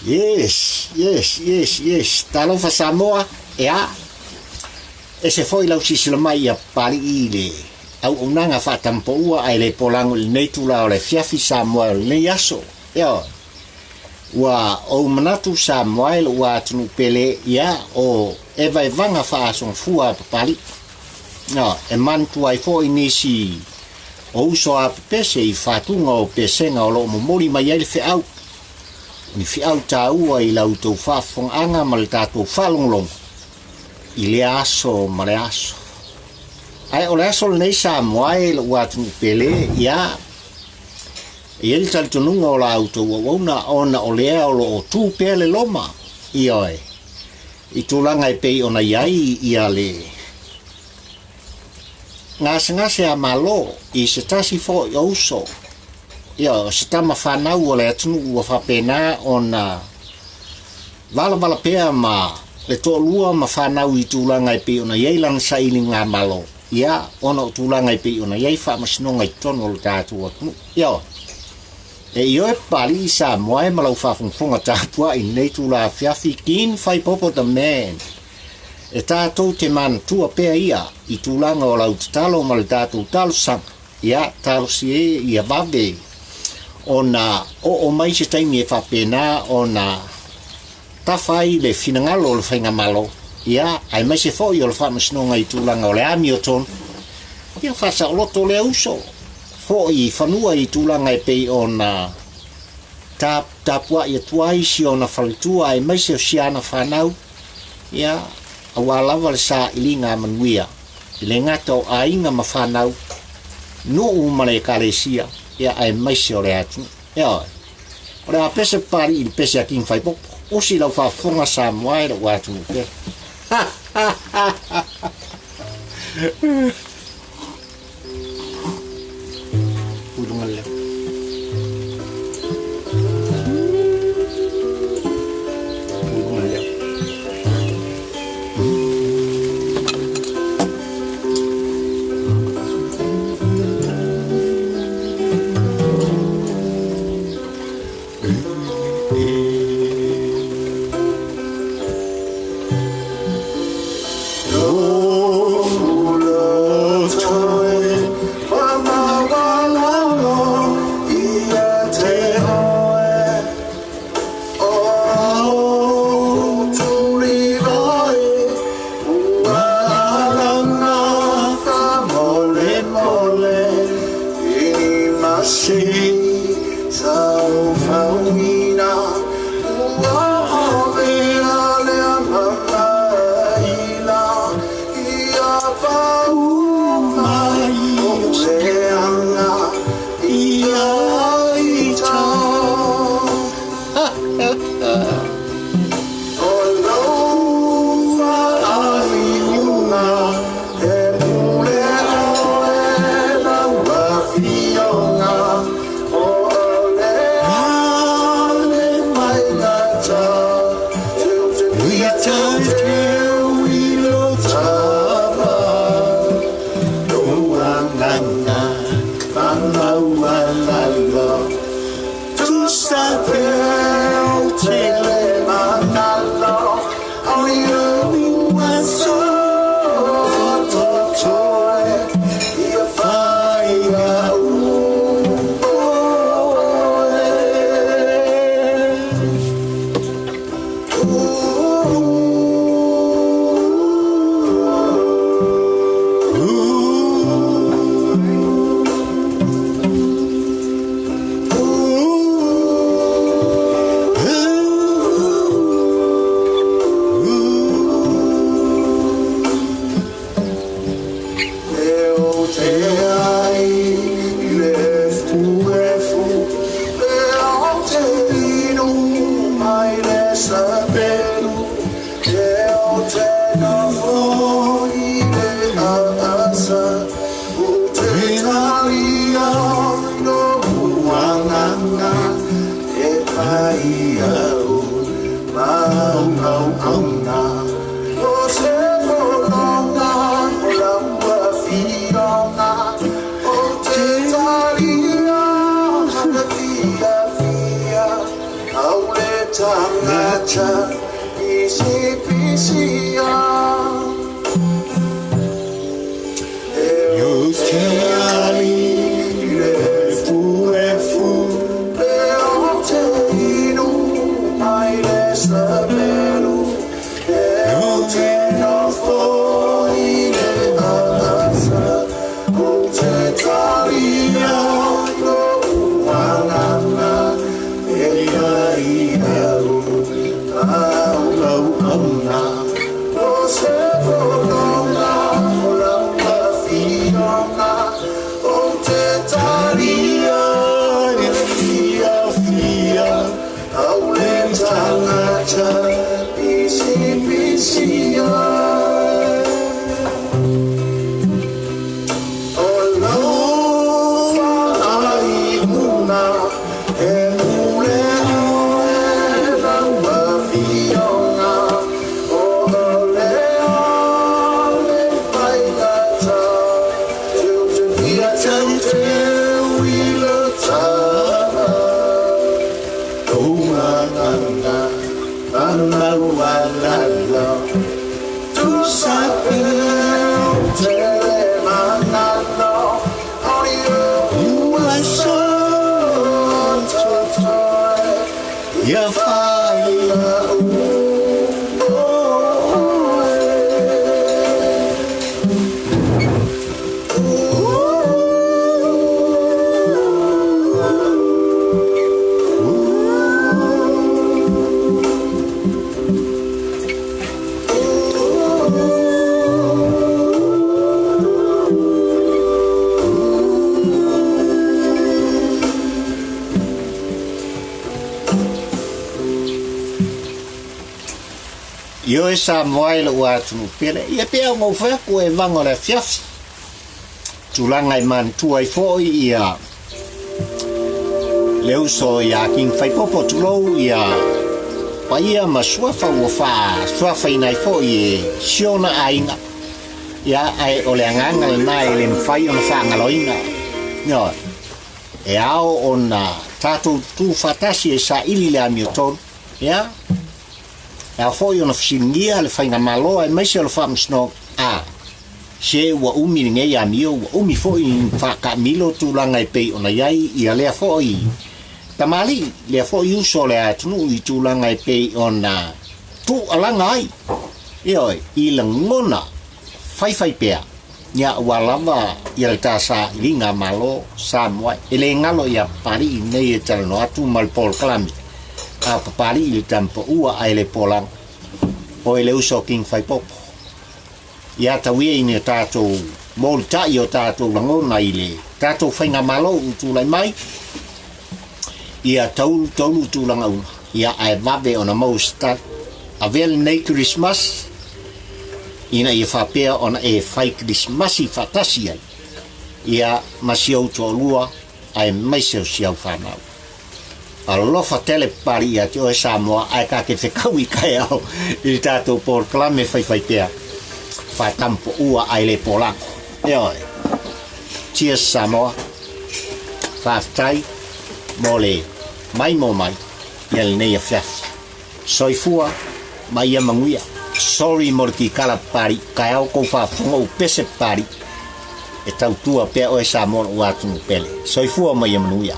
Yes, yes, yes, yes. Talofa Samoa, ea, ese foi lau silasila mai ia Papalii i le auaunaga faatamapaua ae le polago i lenei tula o le afiafi Samoa o lenei aso. Ioe. Ua ou manatu Samoa e lou atunuu pele, ia, o evaevaga faasogafua a Papalii. Ioe, e manatua ai foi nisi o uso a pepese i fatuga o pesega o lo o momoli mai ai le feau, o ni feau taua i la outou faafofogaaga ma le tatou faalogologo i lea aso ma le aso. Ae o le aso lenei Samoa e lou atunuu pele, ia, e i ai le talitonuga o la outou auauna ona o lea o lo o tu pea le loma, ioe, i tulaga e pei ona i ai ia le gasegase a Malo i se tasi foi o uso, ia, o se tama fanau o le atunuu ua faapena ona valavala pea ma le toalua ma fanau i tulaga e pei ona i ai lana sailiga Malo, ia, ona o tulaga e pei ona i ai faamasinoga i totonu o le tatou atunuu. Ia, e ioe Papalii Samoa e ma lau faafogafoga tapuai i lenei tula afiafi, King Faipopo the man. E tatou te manatua pea ia i tulaga o lau tatalo ma le tatou talosaga, ia, talosi e ia vave ona oo mai se taimi e faapena ona tafa ai le finagalo o le Faigamalo, ia, aemaise foi o le Faamasinoga i tulaga o le amiotonu, ia faasaoloto lea uso foi i fanua i tulaga e pei ona tapuai atu ai si ona faletua aemaise o si ana fanau, Ia, aua lava le sailiga a manuia, e le gata o aiga ma fanau, nuu ma le ekalesia, ia aemaise o le atunuu. Ioe. O le a pese Papalii i le pese a King Faipopo. Usi lau faafofoga Samoa e lou atunuu pele. Ha ha ha ha. Ioe Samoa i lou atunuu pele, ia pei ona ou fai atu e vaga o le afiafi. Tulaga e manatua ai foi ia le uso ia King Faipopo tulou ia paia ma suafa ua faa suafaina ai foi e si ona aiga. Ia ae o le agaga lena e le mafai ona faagaloina. Ioe. E ao ona tatou tutu faatasi e saili le amiotonu. Ia. E ao foi ona fesiligia le Faigamalo aemaise o le Faamasinoga, a se ua umi lenei amio, ua umi foi ni faataamilo tulaga e pei ona i ai ia lea foi tamalii, lea foi uso o le atunuu i tulaga e pei ona tuualaga ai, ioe, i lagona faifai pea, ia ua lava ia le ta sailiga Malo Samoa. E le galo ia Papalii nei e talanoa atu ma le polokalame a Papalii le tamapaua ae le polaga. Oe le uso o King Faipopo. Ia tau ia ina tatou molitai o tatou lagona i le tatou faigamalo ua tulai mai, ia taulu taulu tulaga uma, ia ae vave ona maua se tali. Avea lenei Kerisimasi ina ia faapea ona e fai Kerisimasi faatasi ai ia ma si ou toalua aemaise o si au fanau. Alofa tele papali ia te oe Samoa ae ta te fetaui taeao i le tatou polokalame faifaipea faatamupoua ae le polago. Ioe. Cheers Samoa. Faafetai mo le maimo mai ia lenei afiafi. Soifua ma ia manuia. Sorry mo le kikala papali taeao kou faafofoga u pese papali e tautua pea oe Samoa lou atunuu pele. Soifua ma ia manuia.